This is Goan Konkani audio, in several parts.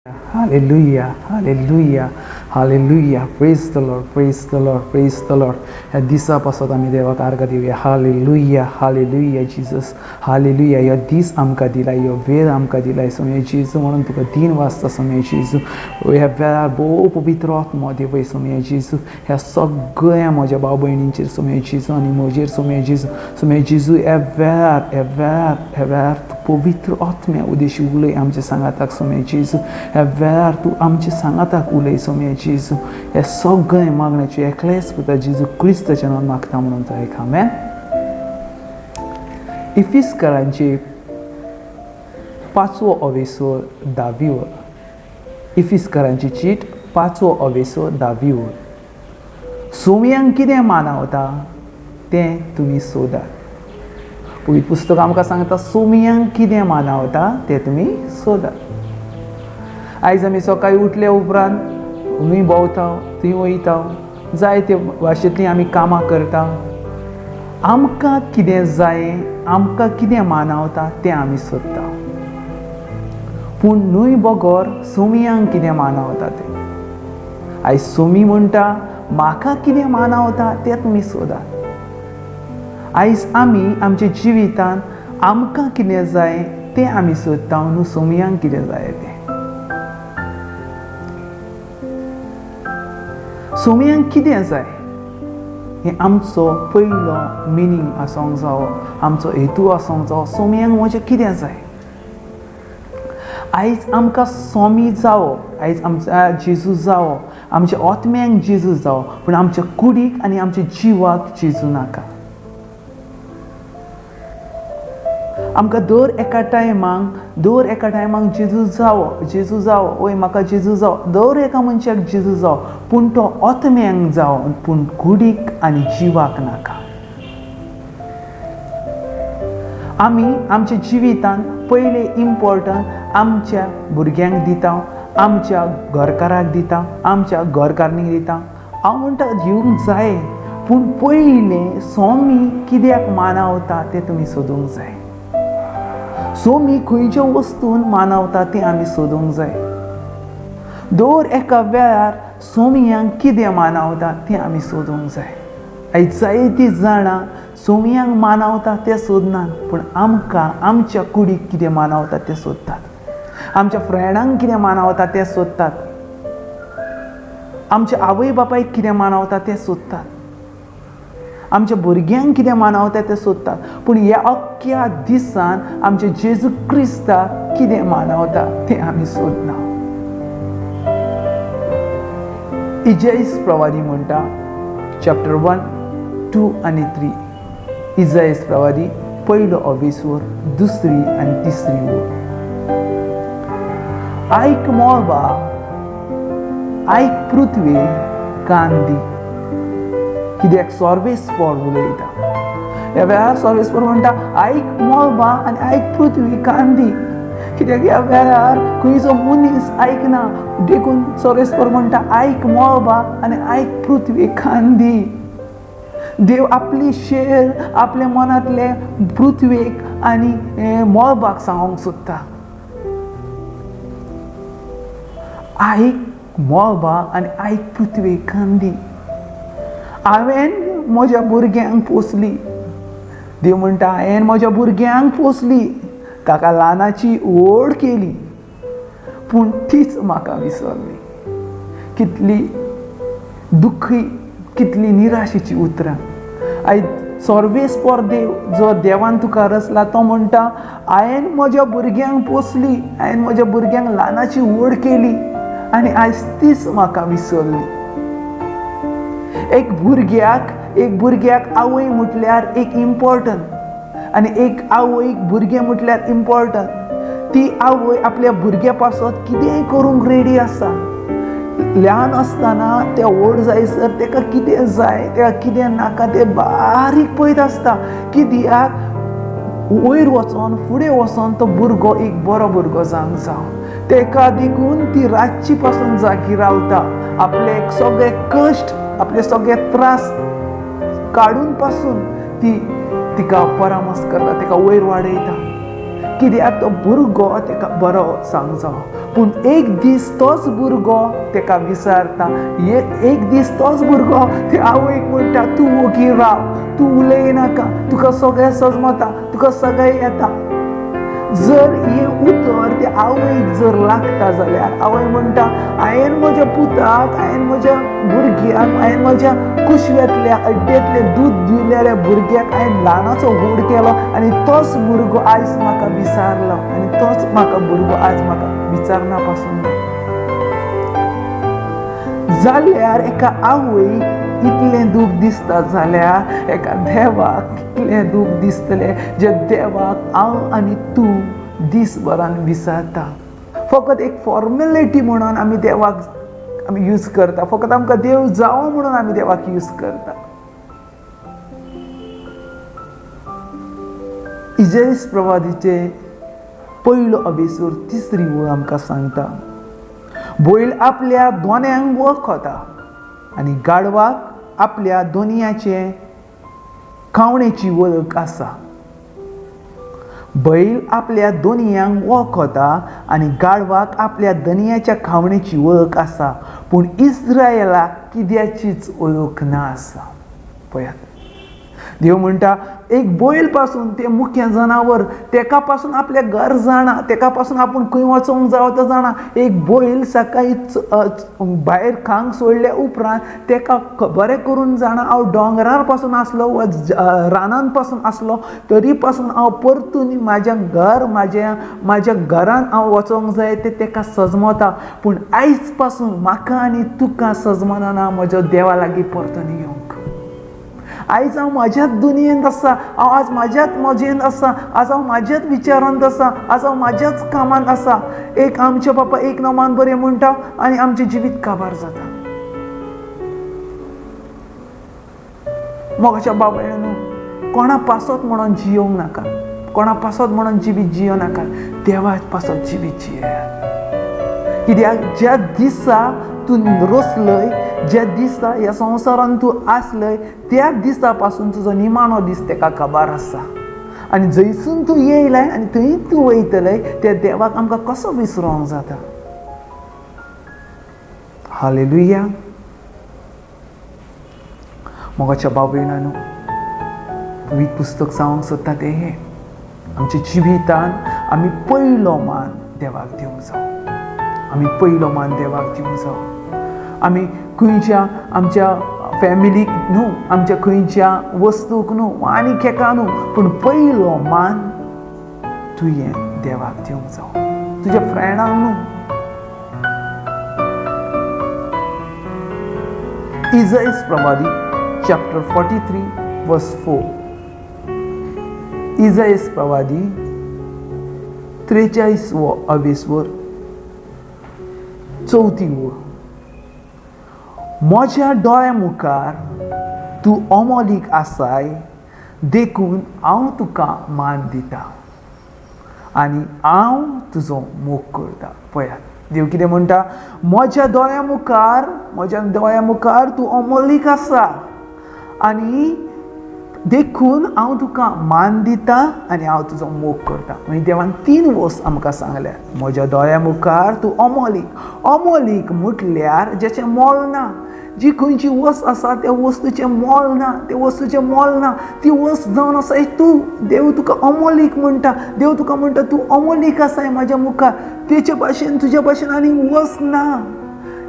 Hallelujah, hallelujah, hallelujah. Praise the Lord, praise the Lord, praise the Lord. ह्या दिसा पासत आमी देवाक आर्गां दिवया. Hallelujah, hallelujah Jesus, hallelujah. ह्यो दीस आमकां दिला, ह्यो वेळ आमकां दिला सोमये जेजू, म्हणून तुका दिन वाजता सोमये जेजू. ह्या वेळार भोव पवित्र आत्मो देवय सोमये जेजू, ह्या सगळ्या म्हज्या भाव भयणींचेर सोमये जेजू आनी म्हजेर सोमये जेजू, सोमये जेजू, ह्या वेळार, ह्या वेळार, ह्या वेळार तूं पवित्र आत्म्या उदेशी उलय आमच्या सांगाताक सोमये जेजू. ह्या वेळार तूं आमच्या सांगाताक उलय सोमये जेजू. हे सगळें मागण्याचे एकलेच पुता जेजू क्रिस्ताच्या नांवान मागता म्हणून तो एक आमेन. इफिस्करांचे पांचवो अवेसो धावी वर. इफिस्करांची चीट पांचवो अवेसो धावी वर. सोमयांक कितें मानावता तें तुमी सोदात. पवित्र पुस्तक आमकां सांगता, सोमयांक कितें मानावता तें तुमी सोदात. आयज आमी सकाळी उठले उपरांत आमी भोंवता, थंय वयता, जायते भाशेंतलीं आमी कामां करता. आमकां कितें जाय, आमकां कितें मानावता तें आमी सोदता, पूण न्हय बगर सोमयांक कितें मानावता तें. आयज सोमी म्हणटा, म्हाका कितें मानावता तें तुमी सोदात. आयज आमी आमच्या जिवितांत आमकां कितें जाय तें आमी सोदता, न्हू सोमयांक कितें जाय तें. सोमयांक कितें जाय हें आमचो पयलो मिनींग आसूंक जावो, आमचो हेतू आसूंक जावो. सोमयांक म्हजें कितें जाय? आयज आमकां सोमी जावो, आयज आमच्या जेजू जावो, आमच्या आत्म्यांक जेजू जावो, पूण आमच्या कुडीक आनी आमच्या जिवाक जेजू नाका. आमकां दर एका टायमाक, दर एका टायमाक जेजू जावो, जेजू जावो, वय म्हाका जेजू जावो. दर एका मनशाक जेजू जावो, पूण तो आत्म्यांक जावो, पूण कुडीक आनी जिवाक नाका. आमी आमच्या जिवितांत पयलें इम्पोर्टंट आमच्या भुरग्यांक दिता, आमच्या घरकाराक दिता, आमच्या घरकारणीक दिता. हांव म्हणटा दिवंक जाय, पूण पयलें सोमी कित्याक मानावता तें तुमी सोदूंक जाय. सोमी खंयच्या वस्तून मानावता तें आमी सोदूंक जाय. दर एका वेळार सोमयांक कितें मानावता तें आमी सोदूंक जाय. आयज जायतीं जाणां सोमयांक मानावता तें सोदनात, पूण आमकां आमच्या कुडीक कितें मानावता तें सोदतात, आमच्या फ्रेंडांक कितें मानावता तें सोदतात, आमच्या आवय बापायक कितें मानावता तें सोदतात, आमच्या भुरग्यांक कितें मानावता तें सोदतात, पूण ह्या अख्ख्या दिसान आमच्या जेजू क्रिस्ताक कितें मानावता तें आमी सोदना. इजाईस प्रवादी म्हणटा, चॅप्टर 1, 2 आनी 3. इजाईस प्रवादी पयलो अवेसवर, दुसरी आनी तिसरी वर. आयक मळबा, आयक पृथ्वी, कान दी, कित्याक सर्वेस्पर उलयता. ह्या वेळार सर्वेस्पर म्हणटा, आयक मळबा आनी आयक पृथ्वी, कान दी, कित्याक ह्या वेळार खंयचो मनीस आयकना. देखून सर्वेस्पर म्हणटा, आयक मळबा आनी आयक पृथ्वी, कान दी. देव आपली शेर आपल्या मनांतले पृथ्वेक आनी मळबाक सांगूंक सोदता, आयक मळबा आनी आयक पृथ्वी, कान दी. हांवें म्हज्या भुरग्यांक पोसली. देव म्हणटा, हांवें म्हज्या भुरग्यांक पोसली, ताका ल्हानाची व्हड केली, पूण तीच म्हाका विसरली. कितली दुखी, कितली निराशेची उतरां. आयज सर्वेस्पर देव जो देवान तुका रचला तो म्हणटा, हांवें म्हज्या भुरग्यांक पोसली, हांवें म्हज्या भुरग्यांक ल्हानाची व्हड केली आनी आयज तीच म्हाका विसरली. एक भुरग्याक आवय म्हटल्यार एक इम्पॉर्टंट, आनी एक आवयक भुरगें म्हटल्यार इम्पॉर्टंट. ती आवय आपल्या भुरग्या पासत कितेंय करूंक रेडी आसा. ल्हान आसतना ते व्हड जायसर ताका कितें जाय, ताका कितें नाका तें बारीक पळयत आसता, कित्याक वयर वचोन फुडें वचोन तो भुरगो एक बरो भुरगो जावंक जावं. ताका देखून ती रातची पासून जागी रावता, आपले सगळे कश्ट, आपले सगळे त्रास काडून पासून ती तिका परामर्श करता, ताका वयर वाडयता, कित्याक तो भुरगो ताका बरो जावंक जावो. पूण एक दीस तोच भुरगो तेका विचारता, एक दीस तोच भुरगो ते आवयक म्हणटा, तूं वोगी राव, तूं उलयनाका, तुका सगळें सजमता, तुका सगळें येता. जर हें उतर ते आवयक जर लागता जाल्यार आवय म्हणटा, हांवें म्हज्या पुताक, हांवें म्हज्या भुरग्याक, हांवें म्हज्या कुशव्यांतल्या अड्डेंतलें दूद दिलेल्या भुरग्याक हांवें ल्हानाचो व्हड केलो आनी तोच भुरगो आयज म्हाका विचारलो आनी तोच म्हाका भुरगो आज म्हाका विचारना पासून. जाल्यार एका आवयक इतलें दूख दिसता जाल्यार एका देवाक कितलें दूख दिसतलें, जे देवाक हांव आनी तूं दीसभरान विसरता. फकत एक फॉर्मेलिटी म्हणून आमी देवाक आमी यूज करता, फकत आमकां देव जावं म्हणून आमी देवाक यूज करता. इजैस प्रवादीचे पयलो अभेसूर तिसरी वळ आमकां सांगता, बैल आपल्या दोन्यांक वळखता आनी गाडवाक आपल्या दोनयाचे खावणेची वळख आसा. बैल आपल्या दोनयांक वळखता आनी गाडवाक आपल्या दनयाच्या खावणेची वळख आसा, पूण इस्रायलाक कित्याचीच वळख ना आसा. पळयात, देव म्हणटा एक बैल पासून तें मुख्य जनावर तेका पासून आपल्या घर जाणा, तेका पासून आपूण खंय वचोंक जावो तो जाणा. एक बैल सकाळी भायर खांक सोडल्या उपरांत तेका बरें करून जाणा, हांव दोंगरार पासून आसलो वा रानान पासून आसलो तरी पासून हांव परतून म्हाज्या घर म्हाज्या घरान हांव वचोंक जाय तें तेका सजमता. पूण आयज पासून म्हाका आनी तुका सजमना ना म्हज्या देवा लागीं परतून येवंक. आयज हांव म्हाज्याच दुनियेंत आसा, हांव आज म्हाज्याच मजेंत आसा, आज हांव म्हाज्याच विचारांत आसा, आज हांव म्हाज्याच कामांत आसा. एक आमचे बापा एक नमान बरें म्हणटा आनी आमचें जिवीत काबार जाता. मोगाच्या बाबायणू, कोणा पासत म्हणून जियोंक नाका, कोणा पासत म्हणून जिवीत जियो नाका, देवा पासत जिवीत जियात. कित्याक ज्या दिसा तूं रसलय, ज्या दिसा ह्या संवसारान तूं आसलय त्या दिसा पासून तुजो निमाणो दीस तेका खबर आसा. आनी जंयसून तूं येयलाय आनी थंय तूं वयतलय त्या देवाक आमकां कसो विसरोंक जाता. हालेलुया. मोगाच्या बाबयणानो, पवित्र पुस्तक सांगूंक सोदता तें हें, आमच्या जिवितान आमी पयलो मान देवाक दिवंक जावो, आमी पयलो मान देवाक दिवंक जावो. आमी खंयच्या आमच्या फॅमिलीक न्हू, आमच्या खंयच्या वस्तूक न्हू आनी केका न्हू, पूण पयलो मान तुवें देवाक दिवंक जावो, तुज्या फ्रेंडांक न्हू. इजैस प्रवादी चॅप्टर 43 वर्स 4. इजैस प्रवादी 43 वो अवेसवर चवथी वळ. म्हज्या दोळ्या मुखार तूं अमोलीक आसाय, देखून हांव तुका मान दिता आनी हांव तुजो मोग करता. पळयात देव कितें म्हणटा, म्हज्या दोळ्या मुखार, म्हज्या दोळ्या मुखार तूं अमोलीक आसा आनी देखून हांव तुका मान दिता आनी हांव तुजो मोग करता. मागीर देवान 3 वस्त आमकां सांगल्या, म्हज्या दोळ्या मुखार तूं अमोलीक. अमोलीक म्हटल्यार जेचें मोल ना, जी खंयची वस्त आसा त्या वस्तूचें मोल ना, त्या वस्तूचें मोल ना, ती वस्त जावन आसा तूं. देव तुका अमोलीक म्हणटा, देव तुका म्हणटा तूं अमोलीक आसाय म्हाज्या मुखार, तेचे भाशेन तुज्या भाशेन आनी वस्त ना.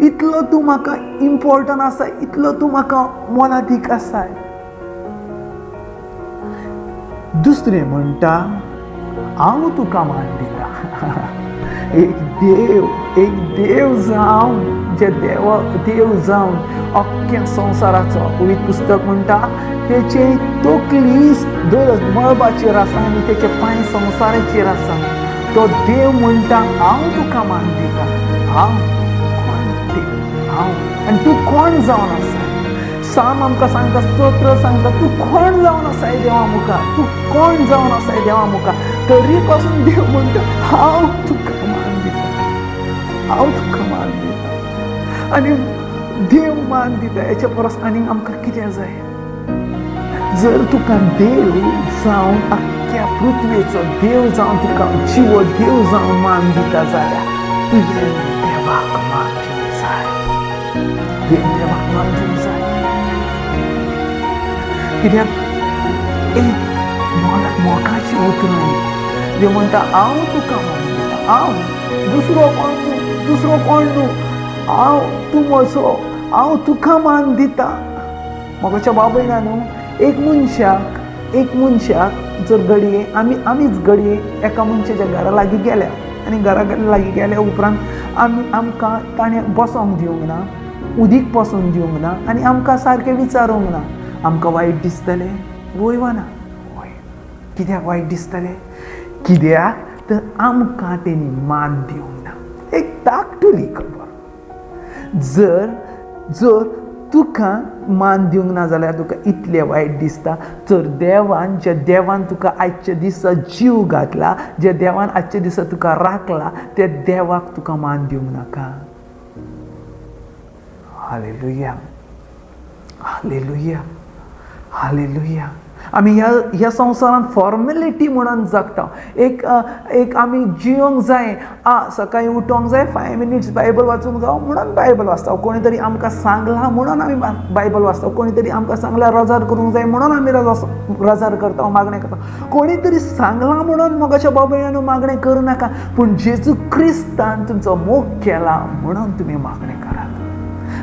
इतलो तूं म्हाका इम्पॉर्टंट आसा, इतलो तूं म्हाका मोलादीक आसाय. दुसरें म्हणटा हांव तुका मान दिता. एक देव, एक देव जावन, जे देव देव जावन अख्ख्या संवसाराचो पवित्र पुस्तक म्हणटा तेचे तकली दर मळबाचेर आसा आनी तेचे पांय संवसाराचेर आसा. तो देव म्हणटा हांव तुका मान दिता. हांव कोण देव, हांव आनी तूं कोण जावन आसा. साम आमकां सांगता, स्तोत्र सांगता, तूं कोण जावन आसाय देवा मुखार, तूं कोण जावन आसाय देवा मुखार. तरी पासून देव म्हणटा हांव तुका मान दिता, हांव तुका मान दिता. आनी देव मान दिता हेच्या परस आनीक आमकां कितें जाय. जर तुका देव जावन अख्ख्या पृथ्वेचो देव जावन तुका जिवो देव जावन मान दिता जाल्यार तुवें देवाक मान दिवंक जाय, तुवें देवाक मान दिवंक जाय. कित्याक एक मोगाची उतरां. देव म्हणटा, हांव तुका मान दिता. हांव, दुसरो कोण न्हू, दुसरो कोण न्हू, हांव. तूं म्हजो, हांव तुका मान दिता. मोगाच्या बाबयना न्हू, एक मनशाक जर घडये आमीच घडये एका मनशाच्या घरा लागीं गेल्या आनी घरा लागीं गेल्या उपरांत आमकां ताणें बसोंक दिवंक ना, उदीक पसून दिवंक ना आनी आमकां सारकें विचारूंक ना, आमकां वायट दिसतलें वय वा ना? वय. कित्याक वायट दिसतलें? कित्याक तर आमकां तेणी मान दिवंक ना. एक धाकटुली खबर, जर जर तुका मान दिवंक ना जाल्यार तुका इतलें वायट दिसता, तर देवान, ज्या देवान तुका आयच्या दिसा जीव घातला, ज्या देवान आजच्या दिसा तुका राखला, त्या देवाक तुका मान दिवंक नाका? Hallelujah, hallelujah, hallelujah. आमी ह्या ह्या संवसारांत फॉर्मेलिटी म्हणून जगता. एक एक आमी जियोंक जाय, आ सकाळीं उठोंक जाय, 5 मिनिट्स बायबल वाचूंक जावो म्हणून बायबल वाचता. कोणी तरी आमकां सांगलां म्हणून आमी बायबल वाचता. कोणी तरी आमकां सांगलां रजार करूंक जाय म्हणून आमी रजार करता, मागणें करता. कोणी तरी सांगलां म्हणून, मोगाच्या बाबायानो, मागणें करूं नाका, पूण जेजू क्रिस्तान तुमचो मोग केला म्हणून तुमी मागणें करात.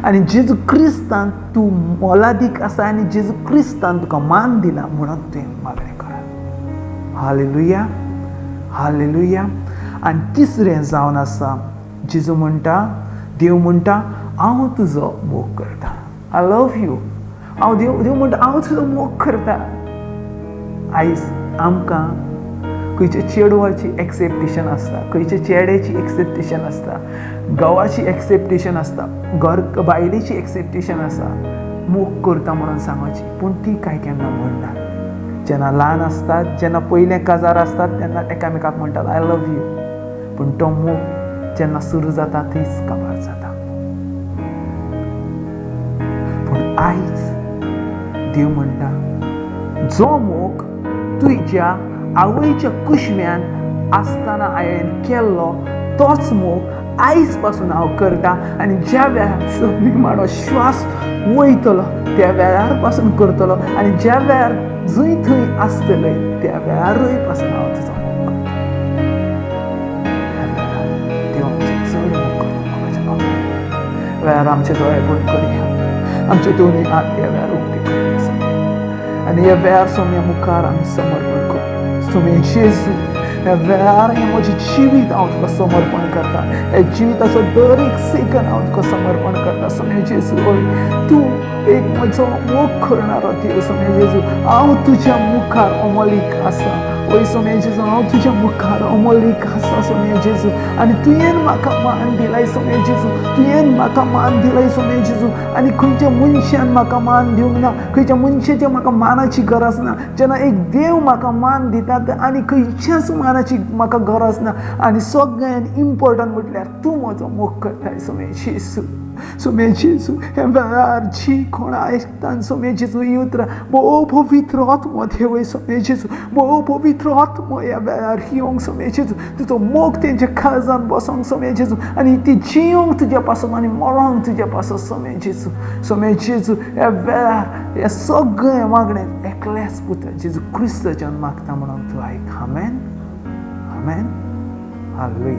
आनी जेजू क्रिस्तान तूं मोलादीक आसा आनी जेजू क्रिस्तान तुका मान दिला म्हणून तुवें मागणें करात. Hallelujah, hallelujah. आनी तिसरें जावन आसा, जेजू म्हणटा, देव म्हणटा, हांव तुजो मोग करता. I love you. हांव देव देव म्हणटा, हांव तुजो मोग करता. आयज आमकां खंयच्या चेडवाची एक्सेप्टेशन आसता, खंयच्या चेड्याची एक्सेप्टेशन आसता, घोवाची एक्सेप्टेशन आसता, घर बायलेची एक्सेप्टेशन आसा, मोग करता म्हणून सांगची. पूण ती कांय केन्ना म्हणनात. जेन्ना ल्हान आसतात, जेन्ना पयलें काजार आसतात, तेन्ना एकामेकाक म्हणटात, I love you. पूण तो मोग जेन्ना सुरू जाता, थंयच काबार जाता. पूण आयज देव म्हणटा, जो मोग तुज्या आवयच्या कुशव्यान आसतना हांवें केल्लो, तोच मोग आयज पासून हांव करता आनी ज्या वेळार निमाणो श्वास वयतलो त्या वेळार पासून करतलो आनी ज्या वेळार जंय थंय आसतले त्या वेळारूय पासून हांव तुजो मोग करता. ह्या वेळार देव आमचो चड मोग करता. मोगाच्या बाबा, वेळार आमचे दोळे बंद करुया, आमचे दोनूय हात ह्या वेळार उक्ते करुया आनी ह्या वेळार सोम्या मुखार आमी समर्पण करुया. सोमे जेजू, ह्या वेळार हें म्हजें जिवीत हांव तुका समर्पण करता. ह्या जिविताचो दर एक सेकंड हांव तुका समर्पण करता. सोमे जेजू, हय, तूं एक म्हजो मोग करणारो देव. सोमे जेजू, हांव तुज्या मुखार अमोलीक आसा. हय सोमे जेजू, हांव तुज्या मुखार अमोलीक आसा सोमे जेजू. आनी तुवें म्हाका मान दिलाय सोमे जेजू, तुवें म्हाका मान दिलाय सोमे जेजू. आनी खंयच्या मनशान म्हाका मान दिवंक ना, खंयच्या मनशाच्या म्हाका मानाची गरज ना. जेन्ना एक देव म्हाका मान दिता आनी खंयच्याच मानाची म्हाका गरज ना. आनी सगळ्यान इम्पॉर्टंट म्हटल्यार तूं म्हजो मोग करताय सोमे जेजू. सोमे जेजू, हे वेळार जी कोण आयकता सोमे जेजू ही उतरां, भोव पवित्र आत्मो देवय सोमे जेजू, भोव पवित्र आत्मो ह्या वेळार येवंक सोमे जेजू. तुजो मोग तेंच्या काळजान बसोंक सोमे जेजू आनी ती जियोंक तुज्या पासून आनी मरोंक तुज्या पासून सोमे जेजू. सोमे जेजू, ह्या वेळार हे सगळें मागणें एकल्याच पुता जेजू क्रिस्ताच्यान मागता म्हणून तूं आयक. आमेन, आमेन, हालेलुया.